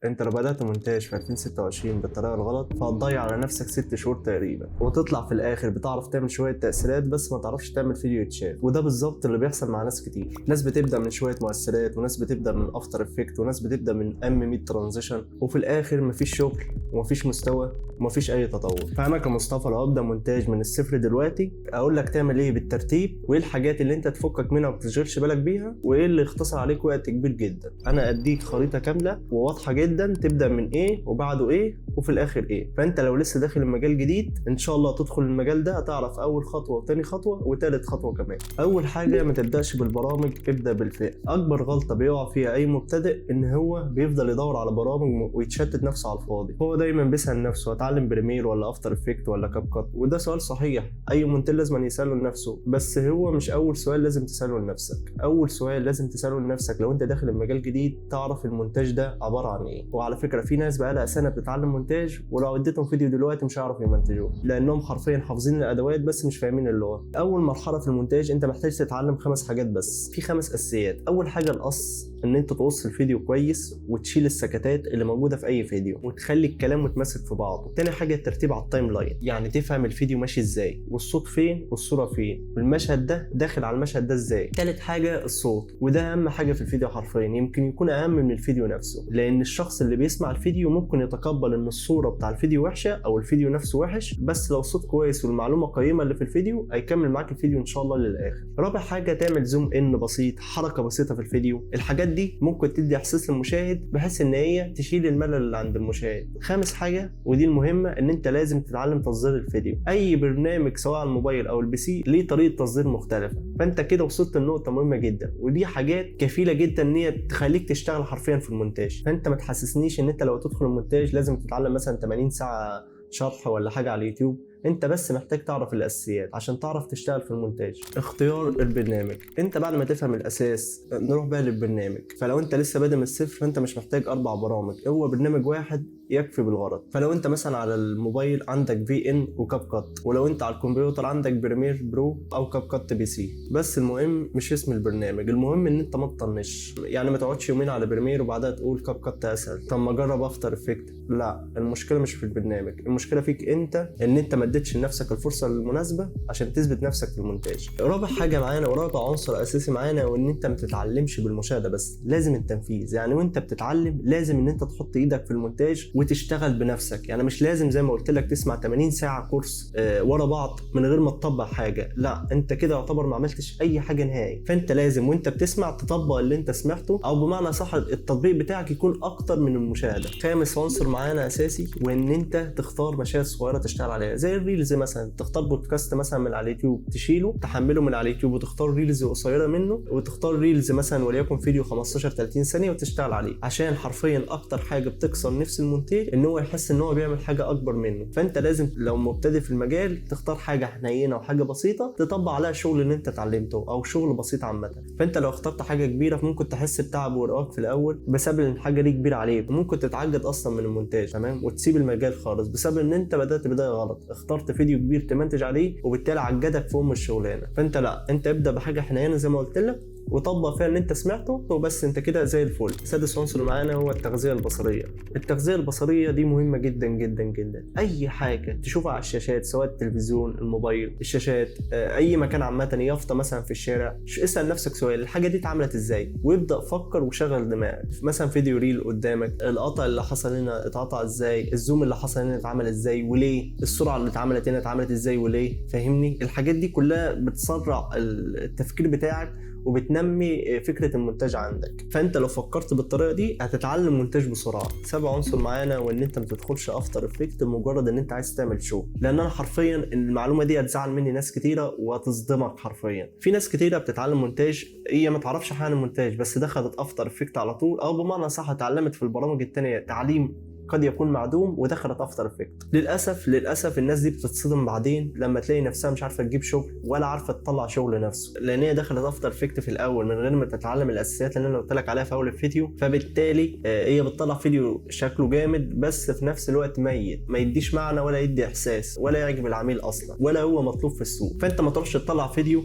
انت لو بدأت مونتاج في 2026 بالطريقة الغلط فهتضيع على نفسك 6 شهور تقريبا، وتطلع في الاخر بتعرف تعمل شوية تأثيرات بس ما تعرفش تعمل فيديو يتشاف. وده بالظبط اللي بيحصل مع ناس كتير. ناس بتبدأ من شوية مؤثرات، وناس بتبدأ من After Effects، وناس بتبدأ من 100 transition، وفي الاخر مفيش شغل ومفيش مستوى ومفيش اي تطور. فانا كمصطفى لو ابدا مونتاج من الصفر دلوقتي اقول لك تعمل ايه بالترتيب، وايه الحاجات اللي انت تفكك منها وما تشغلش بالك بيها، وايه اللي يختصر عليك وقت كبير جدا. انا اديك خريطة كاملة وواضحة جدا، تبدا من ايه وبعده ايه وفي الاخر ايه. فانت لو لسه داخل المجال جديد ان شاء الله تدخل المجال ده هتعرف اول خطوة وتاني خطوة وتالت خطوة كمان. اول حاجه، ما تبداش بالبرامج، ابدا بالفعل. اكبر غلطه بيقع فيها اي مبتدئ ان هو بيفضل يدور على برامج ويتشتت نفسه على الفاضي. هو دايما بيسال نفسه اتعلم Premiere ولا After Effects ولا CapCut؟ وده سؤال صحيح، اي مونتير لازم يساله لنفسه، بس هو مش اول سؤال لازم تساله لنفسك. اول سؤال لازم تساله لنفسك لو انت داخل المجال جديد، تعرف المونتاج ده عبارة عن ايه. وعلى فكرة في ناس بقالها سنة بتتعلم مونتاج، ولو اديتهم فيديو دلوقتي مش هيعرفوا يمنتجوه، لانهم حرفيا حافظين الادوات بس مش فاهمين اللغه. اول مرحلة في المونتاج انت محتاج تتعلم خمس حاجات بس، في خمس اساسيات. اول حاجة القص، ان انت تقص الفيديو كويس وتشيل السكتات اللي موجودة في اي فيديو وتخلي الكلام متماسك في بعضه. تاني حاجة الترتيب على ال timeline، يعني تفهم الفيديو ماشي ازاي، والصوت فين والصورة فين، والمشهد ده داخل على المشهد ده ازاي. تالت حاجة الصوت، وده اهم حاجة في الفيديو حرفيا، يمكن يكون اهم من الفيديو نفسه، لان الشخص اللي بيسمع الفيديو ممكن يتقبل ان الصورة بتاع الفيديو وحشة او الفيديو نفسه وحش، بس لو الصوت كويس والمعلومه قيمة اللي في الفيديو هيكمل معاك الفيديو ان شاء الله للاخر. رابع حاجة تعمل zoom in بسيط، حركة بسيطة في الفيديو. الحاجات دي ممكن تدي احساس للمشاهد بحيث ان هي تشيل الملل اللي عند المشاهد. خامس حاجة ودي المهمه، ان انت لازم تتعلم تصغير الفيديو. اي برنامج سواء على الموبايل او ال PC ليه طريقه تصغير مختلفه. فانت كده وصلت لنقطة مهمة جدا، ودي حاجات كفيله جدا ان هي تخليك تشتغل حرفيا في المونتاج. فانت ما تحسسنيش ان انت لو تدخل المونتاج لازم تتعلم مثلا 80 ساعة شرح ولا حاجة على اليوتيوب. انت بس محتاج تعرف الاساسيات عشان تعرف تشتغل في المونتاج. اختيار البرنامج، انت بعد ما تفهم الاساس نروح بقى للبرنامج. فلو انت لسه بادئ من الصفر فانت مش محتاج اربع برامج، هو برنامج واحد يكفي بالغرض. فلو انت مثلا على الموبايل عندك VN و CapCut، ولو انت على الكمبيوتر عندك Premiere Pro او CapCut PC. بس المهم مش اسم البرنامج، المهم ان انت ما تطنش، يعني ما تقعدش يومين على Premiere وبعدها تقول CapCut اسهل، طب ما اجرب After Effects. لا، المشكلة مش في البرنامج، المشكلة فيك انت، ان انت ما اديتش لنفسك الفرصة المناسبة عشان تثبت نفسك في المونتاج. رابع حاجة معانا ورابع عنصر اساسي معانا، وان انت ما تتعلمش بالمشاهدة بس، لازم التنفيذ. يعني وانت بتتعلم لازم ان انت تحط ايدك في المونتاج وتشتغل بنفسك. يعني مش لازم زي ما قلت لك تسمع 80 ساعة كورس ورا بعض من غير ما تطبق حاجه، لا، انت كده يعتبر ما عملتش اي حاجة نهائي. فانت لازم وانت بتسمع تطبق اللي انت سمعته، او بمعنى صح التطبيق بتاعك يكون اكتر من المشاهده. خامس عنصر معانا اساسي، وان انت تختار مشاهد صغيرة تشتغل عليها زي ال reels مثلا. تختار بودكاست مثلا من على اليوتيوب، تشيله تحمله من على اليوتيوب وتختار reels قصيرة منه، وتختار reels مثلا وليكن فيديو 15 30 ثانية وتشتغل عليه. عشان حرفيا اكتر حاجة بتكسر نفس المونتير ان هو يحس ان هو بيعمل حاجة اكبر منه. فانت لازم لو مبتدئ في المجال تختار حاجة حنينه وحاجه بسيطة تطبق عليها الشغل اللي انت اتعلمته او شغل بسيط عامه. فانت لو اخترت حاجة كبيرة ممكن تحس بتعب وارهاق في الاول بسبب ان الحاجة دي كبيرة عليك، وممكن تتعقد اصلا من المونتاج، تمام، وتسيب المجال خالص بسبب ان انت بدات بداية غلط، اخترت فيديو كبير تمنتج عليه وبالتالي عقدك في ام الشغلانه. فانت لا، انت ابدا بحاجة حنينه زي ما قلت لك وطبق فيها اللي انت سمعته وبس، انت كده زي الفل. سادس عنصر معانا هو التغذية البصريه. التغذية البصرية دي مهمة جدا جدا جدا. اي حاجة تشوفها على الشاشات سواء التلفزيون، الموبايل، الشاشات، اي مكان عامه، يافطة مثلا في الشارع، اسال نفسك سؤال: الحاجة دي اتعملت ازاي؟ وابدا فكر وشغل دماغك. مثلا فيديو reel قدامك، القطع اللي حصل هنا اتقطع ازاي؟ ال zoom اللي حصل هنا اتعمل ازاي وليه؟ السرعة اللي اتعملت هنا اتعملت ازاي وليه؟ فاهمني؟ الحاجات دي كلها بتسرع التفكير بتاعك وبتنمي فكرة المونتاج عندك. فانت لو فكرت بالطريقة دي هتتعلم مونتاج بسرعه. سابع عنصر معانا، وان انت ما تدخلش After Effects مجرد ان انت عايز تعمل show، لان انا حرفيا المعلومة دي هتزعل مني ناس كتيرة وهتصدمك. حرفيا في ناس كتيرة بتتعلم مونتاج هي ما تعرفش حاجة عن المونتاج، بس دخلت After Effects على طول، او بمعنى صح اتعلمت في البرامج التانية تعليم قد يكون معدوم ودخلت After Effects. للاسف للاسف الناس دي بتتصدم بعدين لما تلاقي نفسها مش عارفه تجيب شغل ولا عارفه تطلع شغل نفسه، لان هي دخلت After Effects في الاول من غير ما تتعلم الاساسيات اللي انا قلت لك عليها في اول الفيديو. فبالتالي هي بتطلع فيديو شكله جامد بس في نفس الوقت ميت، ما يديش معنى ولا يدي احساس ولا يعجب العميل اصلا ولا هو مطلوب في السوق. فانت ما تروحش تطلع فيديو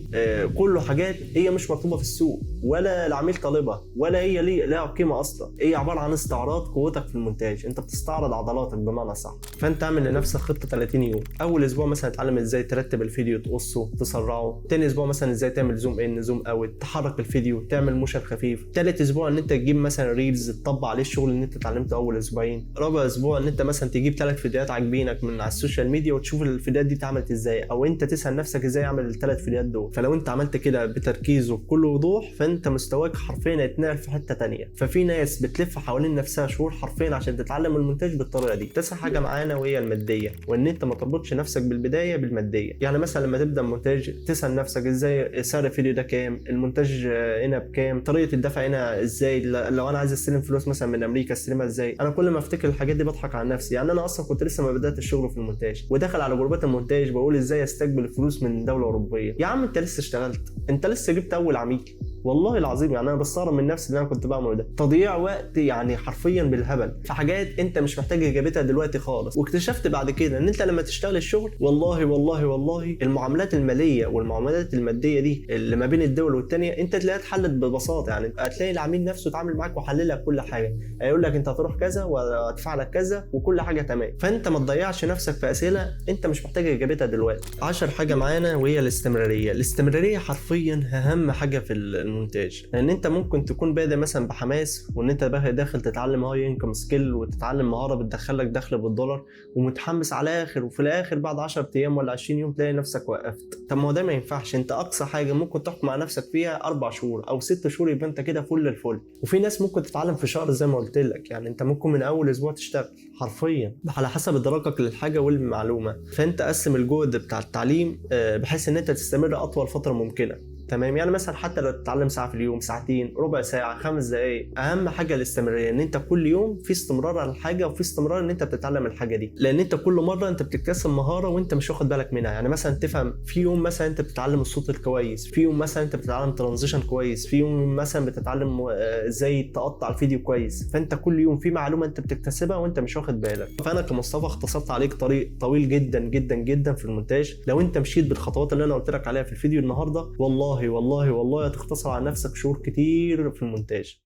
كله حاجات هي مش مطلوبه في السوق ولا العميل طالبها ولا هي ليه لها قيمة اصلا، هي عبارة عن استعراض قوتك في المونتاج، انت بتستعرض عضلاتك بمعنى صح. فانت اعمل لنفسك خطه 30 يوم. اول اسبوع مثلا اتعلم ازاي ترتب الفيديو، تقصه، تسرعه. تاني اسبوع مثلا ازاي تعمل zoom in zoom out، تحرك الفيديو، تعمل motion خفيف. تالت اسبوع ان انت تجيب مثلا reels تطبق عليه الشغل اللي انت اتعلمته اول اسبوعين. رابع اسبوع ان انت مثلا تجيب 3 فيديوهات عاجبينك من على ال social media وتشوف الفيديوهات دي اتعملت ازاي، او انت تسال نفسك ازاي اعمل الثلاث فيديوهات دول. فلو انت عملت كده بتركيز وبكل وضوح فانت مستواك حرفيا هيتنقل في حتة تانية. ففي ناس بتلف حوالين نفسها شهور حرفيا عشان تتعلم المونتاج بالطريقة دي. تاسع حاجة معانا وهي الماديه، وان انت ما تربطش نفسك بالبداية بالماديه. يعني مثلا لما تبدا مونتاج تسال نفسك ازاي سعر الفيديو ده كام، المونتاج هنا بكام، طريقه الدفع هنا ازاي، لو انا عايز استلم فلوس مثلا من امريكا استلمها ازاي. انا كل ما افتكر الحاجات دي بضحك على نفسي. يعني انا اصلا كنت لسه ما بدات الشغل في المونتاج وداخل على جروبات المونتاج بقول ازاي استقبل فلوس من دولة اوروبيه. يا عم انت لسه اشتغلت، انت لسه جبت اول عميل. والله العظيم يعني انا بستغرب من نفسي اللي انا كنت بعمله ده، تضييع وقت يعني حرفيا بالهبل في حاجات انت مش محتاج اجابتها دلوقتي خالص. واكتشفت بعد كده ان انت لما تشتغل الشغل والله والله والله المعاملات المالية والمعاملات المادية دي اللي ما بين الدول والتانية انت تلاقيها اتحلت ببساطه. يعني هتلاقي العميل نفسه اتعامل معاك وحلل لك كل حاجه، هيقول لك انت هتروح كذا وادفع لك كذا وكل حاجة تمام. فانت ما تضيعش نفسك في اسئلة انت مش محتاج اجابتها دلوقتي. 10 حاجة معانا وهي الاستمراريه. الاستمرارية حرفيا اهم حاجة في المونتاج، لان انت ممكن تكون بادئ مثلا بحماس وان انت بقى داخل تتعلم high income skill وتتعلم مهارة بتدخلك دخل بالدولار ومتحمس على الاخر، وفي الاخر بعد 10 ايام ولا 20 يوم تلاقي نفسك وقفت. طب ما هو ده ما ينفعش. انت اقصى حاجة ممكن تحكم على نفسك فيها 4 شهور او 6 شهور، يبقى انت كده فل الفل. وفي ناس ممكن تتعلم في شهر زي ما قلت لك، يعني انت ممكن من اول اسبوع تشتغل حرفيا على حسب ادراكك للحاجة والمعلومه. فانت قسم الجهد بتاع التعليم بحيث ان انت تستمر اطول فترة ممكنه. تمام، يعني مثلا حتى لو تتعلم ساعة في اليوم، ساعتين، ربع ساعه، 5 دقائق، اهم حاجة الاستمراريه، ان انت كل يوم في استمرار على الحاجة وفي استمرار ان انت بتتعلم الحاجة دي، لان انت كل مرة انت بتكتسب مهارة وانت مش واخد بالك منها. يعني مثلا تفهم في يوم مثلا انت بتتعلم الصوت الكويس، في يوم مثلا انت بتتعلم transition كويس، في يوم مثلا بتتعلم ازاي تقطع الفيديو كويس. فانت كل يوم في معلومة انت بتكتسبها وانت مش واخد بالك. فانا كمصطفى اختصرت عليك طريق طويل جدا جدا جدا في المونتاج. لو انت مشيت بالخطوات اللي انا قلت لك عليها في الفيديو النهارده، والله والله والله هتختصر على نفسك شهور كتير في المونتاج.